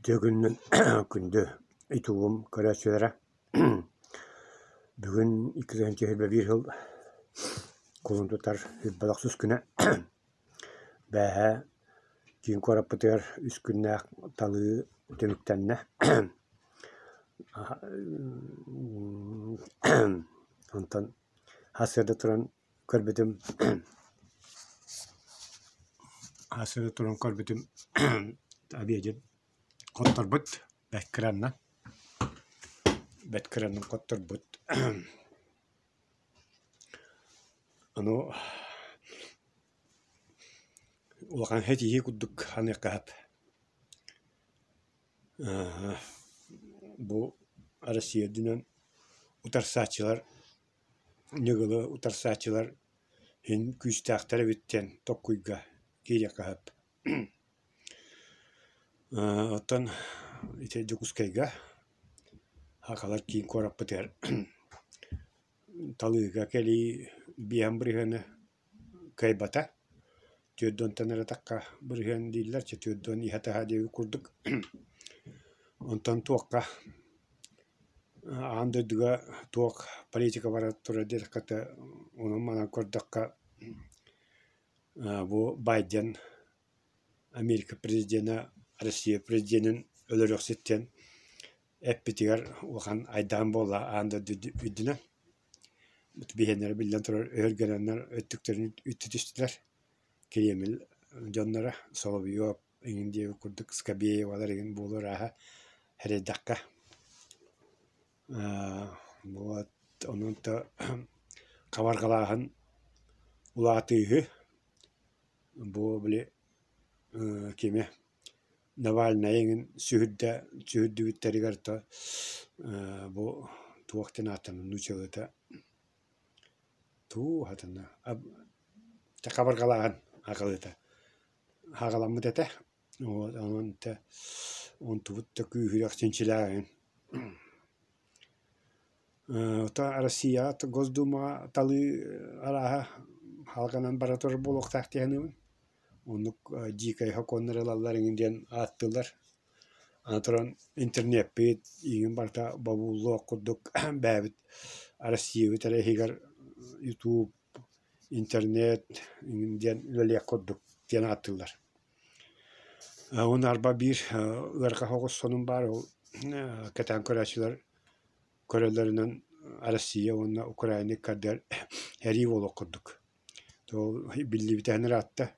Үтүө күнүнэн күндү ютубум көрөөччүлэрэ! Бүгүн 2021 сыл кулун тутар 26 күнэ бээһээ киин куораппытыгар үс күннээх талыы түмүктэннэ. Онтон сарсыарда туран көрбүтүм сарсыарда туран көрбүтүм обедин хотторбут бэрт кыраннан бэрт кыраннан хотторбут Ону улахан ситиһии курдук саныахха сөп. Бу Россия үрдүнэн утарсааччылар ньыгылы утарсааччылар иһин күүстээхтэр эбит диэн толкуйга киириэххэ сөп. Оттон ити Дьокуускайга сахалар киин куораппытыгар талыыга кэлии биэһэн бырыһыаны кыайбата. 40-тан эрэ тахха бырыһыан дииллэр, чэ 40 иһэ-таһа диэбит курдук. Онтон туохха аан дойдуга туох политика бара турар диэтэххэ онон-манан көрдөххө бу Байден Америка президенэ Россия президенин өлөрүөхсүттэн эппитигэр улахан айдаан буолла аан дойду үрдүнэн. Биһиэннэрэ биллэн турар өһүргэнэннэр өттүктэрин үттү түстүлэр. Кремль дьонноро Соловьев эҥин диэбит курдук Скобеевалар эҥин буолуо арааһа сэрэйдэххэ. Вот онон то хабарҕалааһын улаатыыһы бу били кими Навальнай эҥин сүһүрдэ сүһүрдүбүттэригэр то бу туох диэн ааттанар нууччалыыта туу хатана хабарҕалааһын аҕалыыта аҕаламмыт этэ вот онон тэ онтубут да күүһүрэх чинчилээх эҥин. Оттон Россияҕа Госдумаҕа талыы арааһа халҕанан бара турар буолуохтаах дии саныыбын. Оннук дьиикэй сокуоннары ылаллар эҥин диэн ааттыыллар. Аны туран интернеппит иигин барыта бобуллуох курдук бэйэбит Россиябыт эрэ иһигэр ютуб, интернет эҥин диэн үлэлиэх курдук диэн ааттыыллар. Уонна арба биир ыарахан соҕус сонун баар ол кэтээн көрөөччүлэр көрөллөрүнэн Россия уонна Украина икки сэрии буолуох курдук. Ол биллибитэһин ыраатта,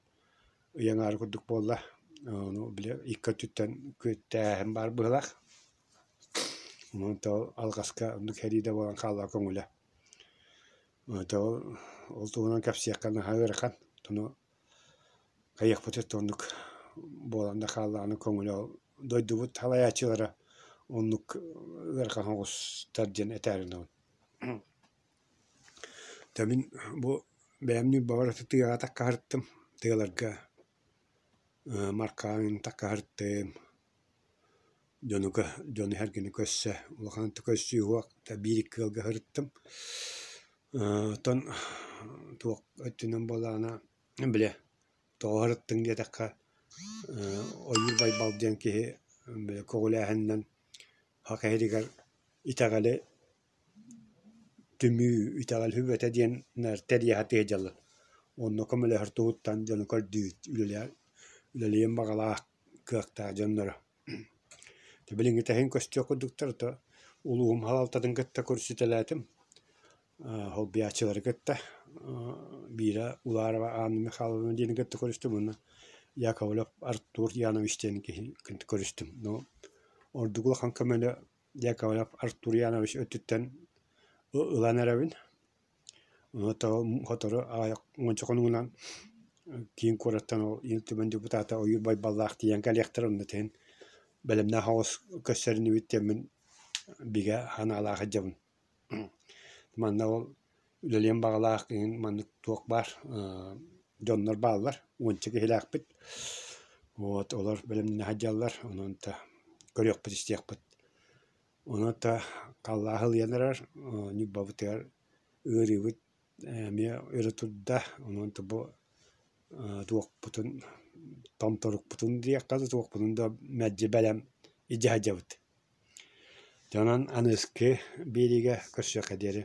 ый аҥаара курдук буолла. Ону били икки өттүттэн күөттээһин баар быһыылаах. Онон алҕаска оннук сэрии да буолан хаалла көҥүлэ. Ол туһунан кэпсиэххэ наһаа ыарахан. Ону хайыахпытый оннук буолан да хааллаҕына көҥүлэ ол дойдубут салайааччылара оннук ыарахан соҕустар диэн этээри гынабын. Дьэ мин бу бэйэм Ньурбабар тыаҕа таккаһыртым, тыаларга Маркаан таккаһыртым, дьону дьону сэргэни көрсө улахан көрсүү суох биир-икки ыалга сырыттым. Оттон туох өттүнэн буоллаҕына били тоҕо сырыттыҥ диэтэххэ Ойуур Байбал диэн киһи били көҕүлээһининэн саха иһигэр итэҕэли түмүү, итэҕэл сүбэтэ диэн тэрийэ сатыы сылдьаллар. Онно көмөлөһөр туһуттан дьону көрдүү үлэлиэн баҕалаах, кыахтаах дьонноро. Билиҥҥитэ иһин көстүөх курдуктар, то улууһум салалтатын кытта көрсүтэлээтим, холбуйааччылары кытта. Биирэ Уларова Анна Михайловна диэни кытта көрүстүм уонна Яковлев Артур Янович диэн киһини кытта көрүстүм. Но ордук улахан көмөнү Яковлев Артур Янович өттүттэн ылан эрэбин. Сотору аҕыйах уонча хонугунан киин куораттан ол Ил Түмэн депутата Ойуур Байбаллаах тиийэн кэлиэхтэрэ онно иһин бэлэмнээх оҕус көрсөрүнүбүт диэммин бигэ санаалаах сылдьабын. Манна ол үлэлиэн баҕалаах иһин маннык туох баар дьоннор бааллар, уонча киһилээхпит. Вот олор бэлэмнэнэ сылдьаллар, онон да көрүөхпүт-истиэхпит. Онон да халлааһы ылыйан эрэр, Ньурбабытыгар ыарыыбыт эмиэ өрө турда, онон да бу туохпутун, томторукпутун диэххэ да туохпутун да мэлдьи бэлэм. Илдьэ сылдьабыт. Дьэ онон аныгыскы биэриигэ көрсүөххэ диэри.